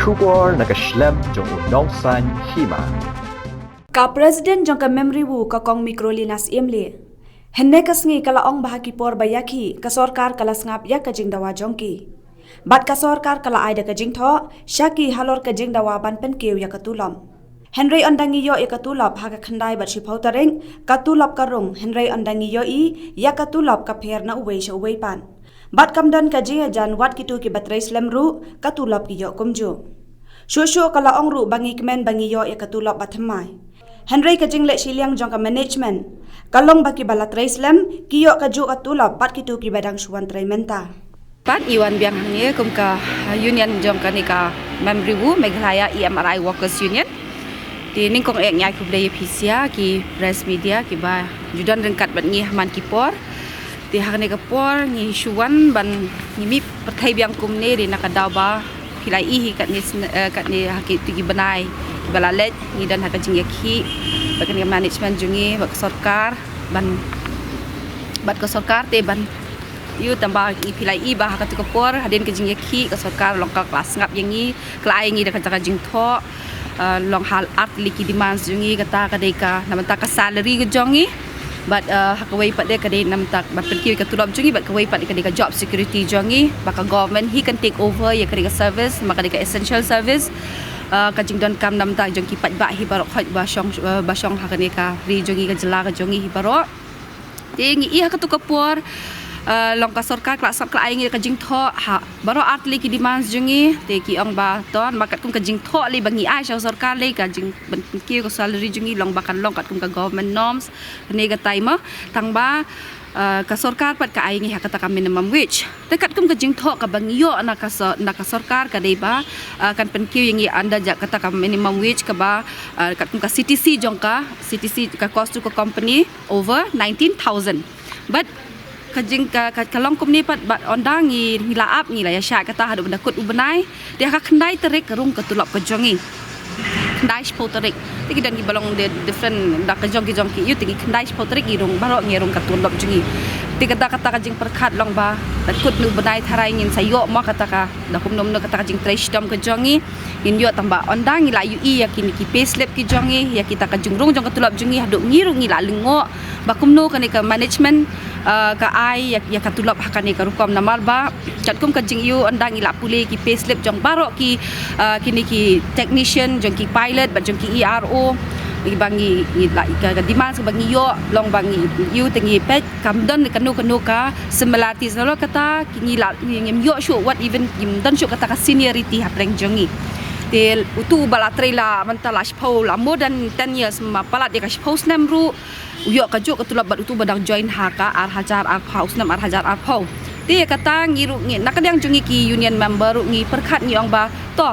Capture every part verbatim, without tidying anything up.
Khubor na ka shlem jong u Nongsaiñ Hima. Ka President jong ka MeMRIWO ka Kong Microlina Syiemlieh hynne ka sngi ka la ong ba ha ki por ba ïakhih ka sorkar ka la sngap ïa ka jingdawa jong ki. Bad ka sorkar ka la ai da ka jingthoh sha ki halor ka jingdawa ban pynkiew ïa ka tulop. Hynrei ynda ngi ïoh ïa ka tulop ha ka khyndai bad shiphew tarik, ka tulop ka rung, hynrei ynda ngi ïohi ïa ka tulop ka pher na uwei sha uwei pat. Bad kam don ka jingïajan wat kito kiba trei slem ruh ka tulop ki ïoh kumjuh. Shuh shuh ka la ong ruh ba ngi kmen ba ngi ïoh ïa ka tulop bathymmai. Hynrei ka jingleh shiliang jong ka management ka long ba kiba la trei slem ki ïoh kajuh ka tulop bad kito kiba dang shu wan trei mynta. Pat ngi wan biang hangne kum ka, uh, union jong kane ka MeMRIWO, Meghalaya E M R I Workers Union. Te nyngkong eh ngi ai khublei ïa phi sha ki press media kiba ju don ryngkat bad ngi ha man ki por. Te ha kane ka por ngi shu wan ban ngi mih pyrthei biang kumne dei na ka daw ba phi la ïohi katne sne-, eh, katne ha kito ki bnai ba la leit ngi don ha ka jingïakhih bad kane ka management jong ngi bad ka sorkar ban, bad ka sorkar te ban ïoh tang ba ngi phi la ïohi ba ha kato ka por hadien ka jingïakhih ka sorkar long ka la sngap ïa ngi, ka la ai ngi da kata ka jingthoh, uh, long ha artylli ki demands jong ngi, kata ka dei ka namar ka salary ka jong ngi. Bad, uh, ha kawei pat de ka dei namar ban pynkiew ka tulop jong ngi, bad kawei pat de ka dei ka job security jong ngi ba ka government hi kan take over ïa ka dei ka service, namar ka dei ka essential service. Uh, ka jingdonkam namar jong ki paidbah hi baroh khoit ba shong, uh, ba shong ha kane ka ri jong ngi, ka jylla ka jong ngi hi baroh. Te ngi ïohi ha kato ka por, uh, long ka sorkar ka la sngap, ka la ai ngi ka jingthoh ha baroh artylli ki demands jong ngi. Te ki ong ba to namar katkum ka jingthoh lei ba ngi ai sha sorkar lei ka jing ban pynkiew ka salary jong ngi long ba kan long katkum ka government norms. Kane ka time tang ba, uh, ka sorkar pat ka ai ngi ha kata ka minimum wage. Te katkum ka jingthoh kaba ngi ïoh na ka so-, na ka sorkar ka dei ba, uh, kan pynkiew ïa ngi under ja kata ka minimum wage kaba, uh, katkum ka C T C jong ka, C T C ka cost to ka company over nineteen thousand. Bad ka jing ka, ka, ka long kumne pat bad ynda ngi, ngi la ap ngi la ïa shah kata haduh ba da kut u bnai. Te ha ka khyndai tarik ka rung ka tulop ka jong ngi. Khyndai shiphew tarik. Te ki don kiba long de different da ka jong ki jong ki ïoh te ngi khyndai shiphew tarik ngi rung baroh ngi rung ka tulop jong ngi. Te kata kata ka jingpyrkhat long ba da kut u bnai tharai ngin sa ïoh mo kata ka da kumno kumno kata ka jingtrei shitom ka jong ngi. Ngin ïoh tang ba ynda ngi la ïohi ïa kine ki payslip ki jong ngi, ïa kita ka jingrung jong ka tulop jong ngi, haduh ngi ruh ngi la lyngngoh ba kumno kane ka management, uh, ka ai ïa, ïa ka tulop ha kane ka rukom namar ba katkum ka jingïoh ynda ngi la pule ki payslip jong baroh ki, uh, kine ki technician, jong ki pilot bad jong ki E R O, ba ngi, ngi la ka, ka demand ba ngi ïoh long ba ngi ïoh te ngi peit kam don kano kano ka similarities, nalor kata ki ngi la ngi, ngim ïoh shuh wat even ngim don shuh kata ka seniority hapdeng jong ngi. Te utu ba la trei la mynta la shiphew, la more than ten years, ma palat ïa ka shiphew snem ruh u ïoh kajuh ka tulop bad utu ba dang join ha ka ar hajar arphew, u snem ar hajar arphew. Te ïa kata ngi ruh ngi na ka liang jong ngi ki union member ruh ngi pyrkhat ngi ong ba to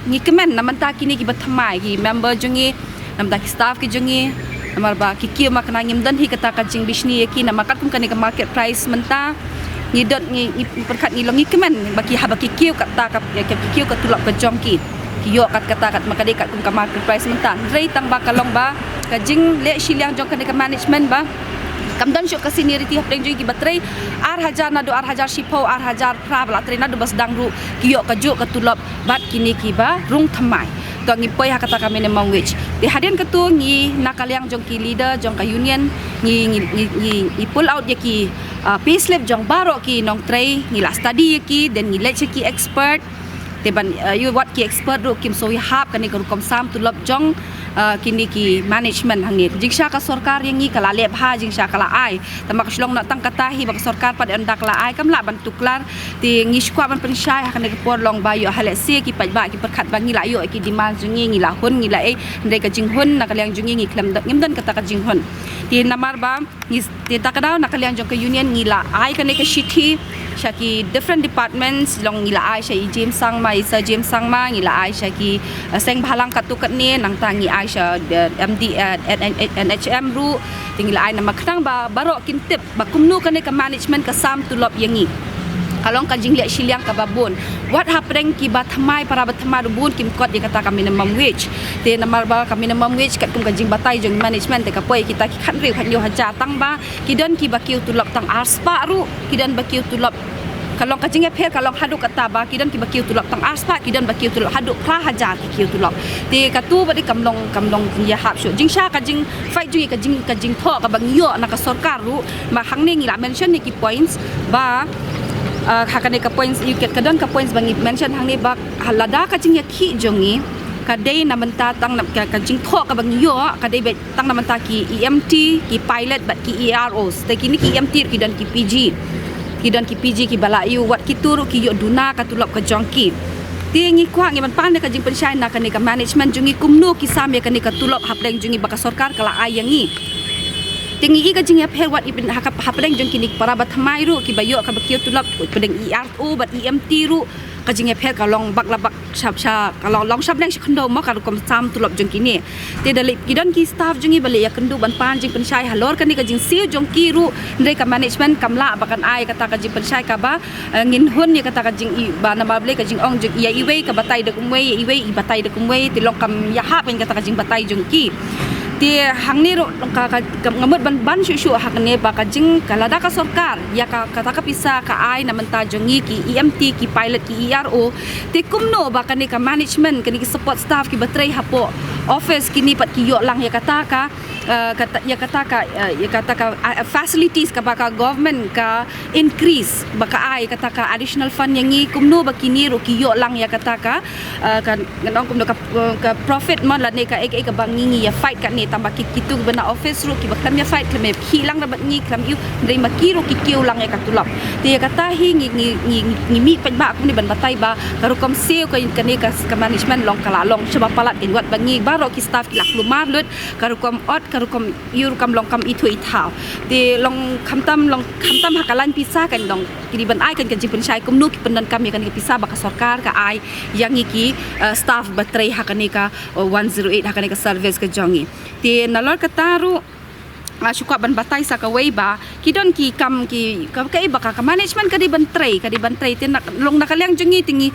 ngi kmen na mynta kine kiba thymmai ki member jong ngi, na mynta ki staff ki jong ngi, namar ba ki kiew ma kane ngim don hi kata ka jingbishni ïa ki namar katkum kane ka market price mynta. Ngi don ngi, ngi pyrkhat ngi long ngi kmen ba ki haba ki kiew kata ka, ki kiew ka tulop ka jong ki, ki ïoh kat kata kat ma ka dei katkum ka market price mynta. Hynrei tang ba ka long ba ka jingleh shiliang jong kane ka management ba kam don shuh ka seniority hapdeng jong ki ba trei ar hajar naduh ar hajar shiphew, ar hajar phra, ba la trei naduh ba sdang ruh ki ïoh kajuh ka tulop bad kine kiba rung thymmai. To ngi poi ha kata ka minimum wage. Te hadien kato ngi na ka liang jong ki leader jong ka union ngi, ngi, ngi, ngi, ngi pull out ïa ki, uh, payslip jong baroh ki nongtrei, ngi la study ïa ki, then ngi leit sha ki expert. Te ban, uh, ïoh wat ki expert ruh kim sngewhap kane ka rukom sam tulop jong, uh, kine ki management hangne. Jingshah ka sorkar ïa ngi ka la leh bha, jingshah ka la ai. Tangba ka shu long noh tang kata hi ba ka sorkar pat ynda ka la ai kam lah ban tuklar. Te ngi shu kwah ban pynshai ha kane ka por long ba ïoh ha lehse ki paidbah ki pyrkhat ba ngi la ïoh ki demand jong ngi, ngi la hun, ngi la ei, hynrei ka jinghun na ka liang jong ngi ngi khlem don, ngim don kata ka jinghun. Te namar ba ngi, te ta ka daw na ka liang jong ka union ngi la ai kane ka shithi sha ki different departments, long ngi la ai sha i James Sangma, i Sir James Sangma, ngi la ai sha ki, uh, seng bhalang katto katne, nangta ngi ai sha, uh, M D, uh, N H M ruh. Te ngi la ai namar khnang ba baroh kin tip ba kumno kane ka management ka sam tulop ïa ngi. Ka long ka jingleh shiliang kaba bun. Wat hapdeng kiba thymmai, para ba thymmai ruh bun kim kot ïa kata ka minimum wage. Te namar ba ka minimum wage katkum ka jingbatai jong management te ka poi kita ki khathynriew khathynñiew hajar, tangba ki don kiba kiew tulop tang arspah ruh, ki don ba kiew tulop Ka long ka jingïapher ka long haduh katta ba ki don kiba kiew tulop tang arspah, ki don ba kiew tulop haduh phra hajar ki kiew tulop. Te katu ba dei kam long, kam long ïahap shuh. Jingshisha ka jingfight jong ngi, ka jing, ka jingthoh kaba ngi ïoh na ka sorkar ruh, ma hangne ngi la mention ne ki points ba, ah, ha kane ka points, ïa ka don ka points ba ngi mention hangne ba, ha lada ka jingïakhih jong ngi ka dei na bynta tang na ka, ka jingthoh kaba ngi ïoh ka dei beit tang na bynta ki E M T, ki pilot bad ki E R Os. Te kine ki E M T ki don ki P G. Ki don ki P G kiba la ïoh, wat kito ruh ki ïoh duna ka tulop ka jong ki. Te ngi kwah ngi ban pan ne ka jingpynshai na kane ka management jong ngi kumno ki sam ïa kane ka tulop hapdeng jong ngi ba ka sorkar ka la ai ïa ngi. Te ngi i ka jingïapher wat i pyn-, ha ka, hapdeng jong kine ki para ba thymmai ruh kiba ïoh kaba kiew tulop hapdeng E R O bad E M T ruh, ka jingïapher ka long bak la bak sha, sha, ka long, long sha bneng sha khyndew mo ka rukom sam tulop jong kine. Te da leh ki don ki staff jong ngi ba leh ïakynduh ban pan jingpynshai halor kane ka jingsiew jong ki ruh, hynrei ka management kam lah ba kan ai kata ka jingpynshai kaba, eh, ngin hun ïa kata ka jing i ba namar balei ka jingong jong i ïa iwei ka batai da kumwei, ïa iwei i batai da kumwei, te long kam ïahap ngi kata ka jingbatai jong ki. Te hangne ruh ka, ka, ka, nga mut ban, ban shuh shuh ha kane ba ka jing ka lada ka sorkar ïa ka, kata ka pisa ka ai na bynta jong ngi ki E M T, ki pilot, ki E R O. Te kumno ba kane ka management, kane ki support staff kiba trei hapoh office kine pat ki ïoh lang ïa kata ka, eh, kata, ïa kata ka, eh, ïa kata ka, eh, facilities kaba ka government ka increase ba ka ai kata ka additional fund ïa ngi, kumno ba kine ruh ki ïoh lang ïa kata ka, eh, ka, ngan ong kumno ka, eh, ka profit mo lane ka, eh, ka, eh, kaba ngi, ngi ïa fight kane, tang ba ki, kitu kiba na office ruh kiba khlem ïa fight, khlem ïa khih lang da bad ngi, khlem ïoh, hynrei ma ki ruh ki kiew lang ïa ka tulop. Te ïa kata hi ngi, ngi, ngi, ngi mih paidbah kumne ban batai ba ka rukom siew ka, kane ka, ka management long ka la long shaba palat, kan wat ba ngi baroh ki staff ki la kulmar lut, ka rukom ot, ka rukom ïoh rukom long kam ithuh ithaw. Te long khamtam, long khamtam ha ka lain pisa kan long. Kine ban ai kan ka jingpynshai kumno ki pyndonkam ïa kane ka pisa ba ka sorkar ka ai ïa ngi ki, eh, staff ba trei ha kane ka, eh, one zero eight ha kane ka service ka jong ngi. Te nalor kata ruh, ah, shu kwah ban batai sa kawei ba ki don ki kam ki, ka, kaei ba ka, ka management ka dei ban trei, ka dei ban trei. Te na, long na ka liang jong ngi te ngi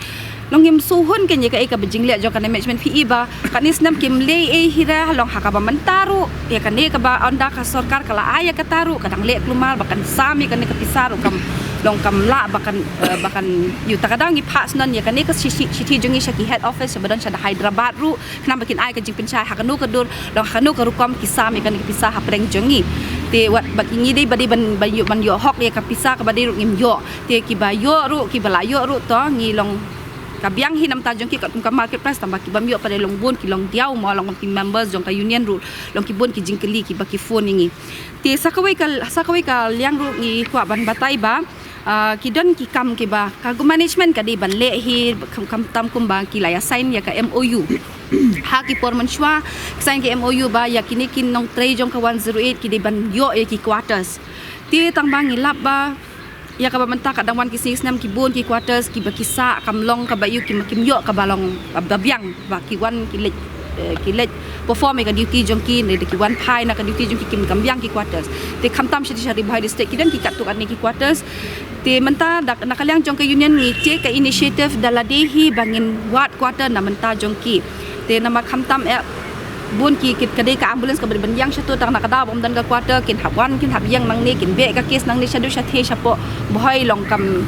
long ngim shu hun kane ïa kaei kaba jingleh jong ka management, phi i ba kane snem kim leh ei hi re, long ha kaba mynta ruh ïa kane kaba ynda ka sorkar ka la ai ïa kata ruh ka dang leh kulmar ba kan sam ïa kane ka pisa ruh kam long kam lah ba kan, eh, ba kan ïoh. Ta ka daw ngi phah sneng ïa kane ka shi-, shi-, shithi jong ngi sha ki head office shaba don sha da Hyderabad ruh, khnang ba kin ai ka jingpynshai ha kano ka dur, long ha kano ka rukom ki sam ïa kane ka pisa hapdeng jong ngi. Te wat ba ngi dei ba dei ban, ban ïoh, ban ïoh hok ïa ka pisa kaba dei ruh ngim ïoh. Te kiba ïoh ruh, kiba la ïoh ruh to ngi long ka biang hi na bynta jong ki katkum ka market price, tang ba ki bym ïoh pat de long bun, ki long diaw mo, long ki members jong ka union ruh long ki bun ki jingkylli kiba ki phone ïa ngi. Te sa kawei ka, sa kawei ka liang ruh ngi kwah ban batai ba, ah, ki don ki kam kiba ka management ka dei ban leh hi, kham, khamtam kumba ki la ïa sign ïa ka M O U. Ha ki por mynshuwa ki sign ka M O U ba ïa kine ki nongtrei jong ka one zero eight ki dei ban ïoh ïa ki quarters. Te tang ba ngi lap ba ïa kaba mynta ka dang wan ki sngi snem ki bun ki quarters kiba ki sah kam long kaba ïoh, ki ma kim ïoh kaba long ba, ba biang ba ki wan ki leit, eh, ki leit perform ïa ka duty jong ki, ne da ki wan phai na ka duty jong ki, kim kam biang ki quarters. Te khamtam sha, sha Ri Bhoi District ki don ki katto katne ki quarters. Te mynta da, na ka liang jong ka union ngi take ka initiative da lade hi ba ngin wad quarter na bynta jong ki. Te namar khamtam eh bun ki, ki, ka dei ka ambulance kaba dei ban ïeng shato, tang na ka daw ba ym don ka quarter kin hap wan, kin hap ïeng nangne, kin beh ka case nangne shaduh shatei shapoh Bhoi long kam,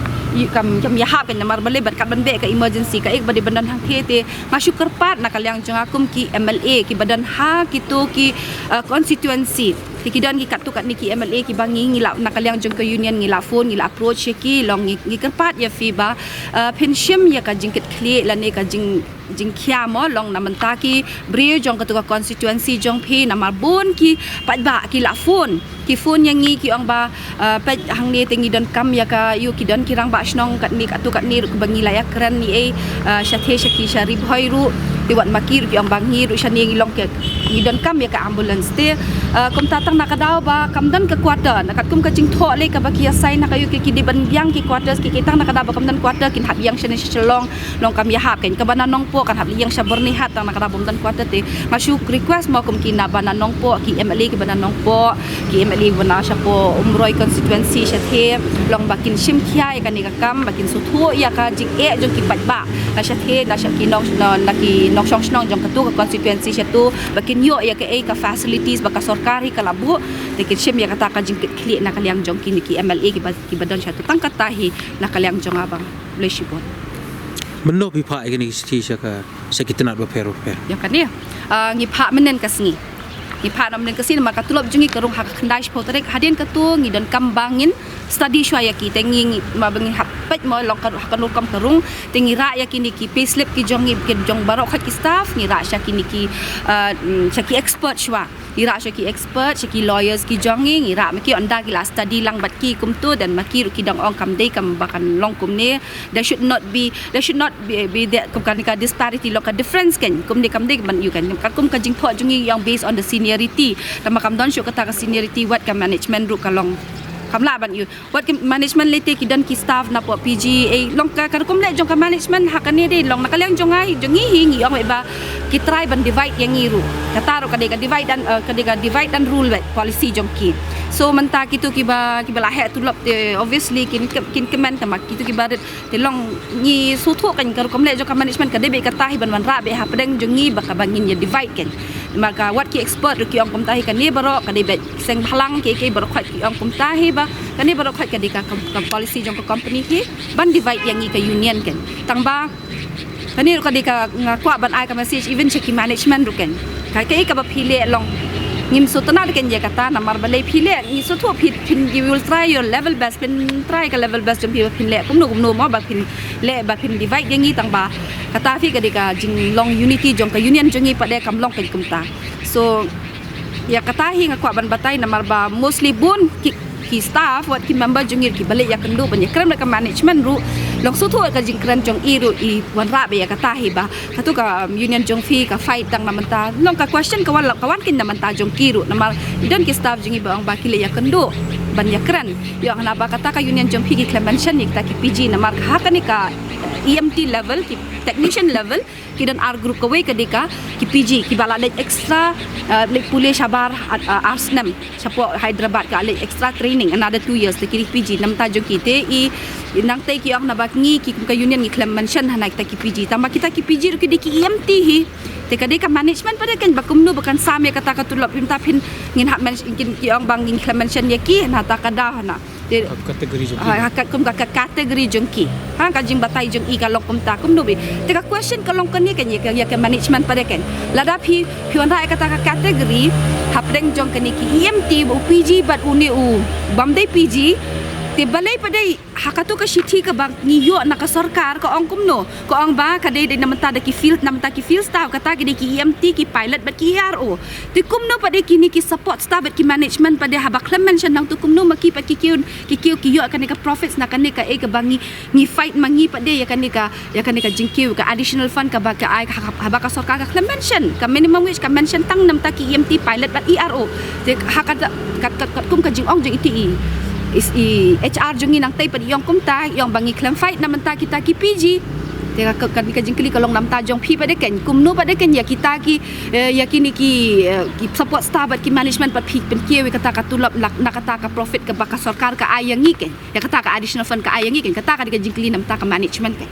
kam, kam ïahap kan, namar balei bad kat ban beh ka emergency, kaei ba dei ban don hangtei. Te nga shu kyrpad na ka liang jong nga kum ki M L A kiba don ha kito ki, eh, constituency. Te ki don ki katto katne ki M L A kiba ngi, ngi la, na ka liang jong ka union ngi la phone, ngi la approach ïa ki, long ngi, ngi kyrpad ïa phi ba, eh, phin shim ïa ka jingkitkhlieh lane ka jing, jingkhia mo long na bynta ki briew jong kato ka constituency jong phi, namar bun ki paidbah ki la phone, ki phone ïa ngi ki ong ba, eh, peit hangne te ngi donkam ïa ka, ïoh ki don ki rangbah shnong katne katto katne ruh ba ngi la ïakren ïa ei, eh, shatei sha ki sha Ri Bhoi ruh, te wat ma ki ruh ki ong ba ngi ruh shane ngi long ki, ngi donkam ïa ka ambulance. Te, eh, kumta tang na ka daw ba kam don ka quarter, na katkum ka jingthoh lei kaba ki ïa sign na ka ïoh ki, ki dei ban biang ki quarters ki, ki tang na ka daw ba kam don quarter kin hap ïeng shane sha Shillong, long kam ïahap kan, kaba na Nongpoh kan hap leit ïeng sha Byrnihat tang na ka daw ba ym don quarter. Te nga shu request mo kum ki naba na Nongpoh, ki M L A kiba na Nongpoh, ki M L A ba na shapoh Umroi constituency shatei, long ba kin shim khia ïa kane ka kam, ba kin sngewthuh ïa ka jingeh jong ki paidbah na shatei, na sha ki nong, na, na ki shong shnong jong katu ka constituency shatu, ba kin ïoh ïa kaei ka facilities ba ka sorkar hi ka la buh, te kin shim ïa kata ka jingkitkhlieh na ka liang jong kine ki M L A kiba, kiba don shatu. Tang kata hi na ka liang jong nga, ba khublei shibun. Mynno phi phah ïa kine ki shithi sha ka, sha ki tnat bapher bapher? Ïa kane, ah, ngi phah mynhynnin ka sngi. Ngi phah na mynhynnin ka sngi namar ka tulop jong ngi ka rung ha ka khyndai shiphew tarik. Hadien katu ngi donkam ba ngin study shuwa ïa ki, te ngi, ngi, ma ba ngi hap peit mo long ka, ha kano rukom ka rung, te ngi rah ïa kine ki payslip ki jong ngi, ki jong baroh khoit ki staff, ngi rah sha kine ki, ah, mm, sha ki expert shuwa. Ngi rah sha ki expert, sha ki lawyers ki jong ngi, ngi rah ma ki, ynda ki la study lang bad ki kumtu, then ma ki ruh ki dang ong kam dei, kam ba kan long kumne. There should not be, there should not be, be there, kum kane ka disparity, long ka difference kan. Kumne kam dei ban ïoh kan. Katkum ka jingthoh jong ngi ïa ong based on the seniority. Tangba kam don shuh kata ka seniority, wat ka management ruh ka long kam lah ban ïoh. Wat ki management lei te ki don ki staff napoh P G, eh, long ka, ka rukom leh jong ka management ha kane dei, long na ka liang jong ngi, jong ngi hi ngi ong ba ki try ban divide ïa ngi ruh. Kata ruh ka dei ka divide and, eh, ka dei ka divide and rule, wei, policy jong ki. So mynta kitu kiba, kiba la heh tulop te obviously kin, kin kmen, tangba kitu kiba rit te long ngi sngewthuh kan ka rukom leh jong ka management ka dei beit kata hi ban wanrah beit hapdeng jong ngi ba kaba ngin ïa divide kan. Namar ka wat ki expert ruh ki ong kumta hi, kane baroh ka dei beit seng bhalang, kiei kiei baroh khoit ki ong kumta hi ba kane baroh khoit ka dei ka, ka, ka policy jong ka company hi ban divide ïa ngi ka union kan. Tangba kane ruh ka dei ka, nga kwah ban ai ka message even sha ki management ruh kan. Ka, kaei kaba phi leh long ngim sngewtynnad kan ïa kata, namar balei phi leh, ngi sngewthuh phi, phin, you will try your level best, phin try ka level best jong phi ba phin leh kumno kumno mo ba phin leh ba phin divide ïa ngi, tangba kata hi ka dei ka jinglong unity jong ka union jong ngi pat de kam long kan kumta. So ïa kata hi nga kwah ban batai namar ba mostly bun ki, ki staff wat ki member jong ngi kiba leit ïakynduh ban ïakren bad ka management ruh long sngewthuh ka jingkren jong i ruh i wanrah beit ïa kata hi ba katu ka, um, union jong phi ka fight tang na mynta. Long ka question ka wan, ka wan kin na mynta jong ki ruh namar i don ki staff jong ngi ba ong ba ki leit ïakynduh ban ïakren. Ïa ong hana ba kata ka union jong phi ki khlem mention ïa kita ki P G namar ha kane ka E M T level, ki technician level, ki don ar group, kawei ka dei ka ki P G kiba la leit extra, uh, leit pule shabar, uh, ar snem shapoh Hyderabad, ka leit extra training another two years, te ki dei P G na mynta jong ki. Te i, i nangtei ki ong naba ngi ki kum ka union ngi khlem mention hana kita ki P G. Tangba kita ki P G ruh ki dei ki E M T hi. Te ka dei ka management pat de kan ba kumno ba kan sam ïa kata ka tulop, mynta phin ngin hap mention, kin ki ong ba ngin khlem mention ïa ki hana ta ka daw hana. Te ha ka category jong ki. Ha, ha ka, kum ka, ka category jong ki. Ha ka jingbatai jong i ka long kumta kumno beit. Te ka question ka long kane kan ïa ka, ïa ka management pat de kan. Lada phi, phi wanrah ïa kata ka category hapdeng jong kane ki E M T, u P G bad une u bym dei P G. Te balei pat de ha katu ka shithi kaba ngi ïoh na ka sorkar ka ong kumno? Ka ong ba ka dei, dei na mynta da ki field, na mynta ki field staff, kata ki dei ki E M T, ki pilot bad ki E R O. Te kumno pat de kine ki support staff bad ki management pat de haba khlem mention nangtu, kumno ma ki pat ki kiew, ki kiew ki ïoh kane ka profits na kane kaei kaba ngi, ngi fight ma ngi pat de ïa kane ka, ïa kane ka jingkiew, ka additional fund kaba ka ai, ha, haba ka sorkar ka khlem mention ka minimum wage, ka mention tang na mynta ki E M T, pilot bad E R O. Te ha kata, kat, kat, katkum ka jingong jong iti i, i, i H R jong ngi nangtei pat i ong kumta, i ong ba ngi khlem fight na mynta kita ki P G. Te ka, ka, ka jingkylli ka long na mynta jong phi pat de kan, kumno pat de kan ïa kita ki, eh, ïa kine ki, eh, ki support staff bad ki management pat phi pynkiew ïa kata ka tulop na, na kata ka profit kaba ka sorkar ka ai ïa ngi kan, ïa kata ka additional fund ka ai ïa ngi kan. Kata ka dei ka jingkylli na mynta ka management kan.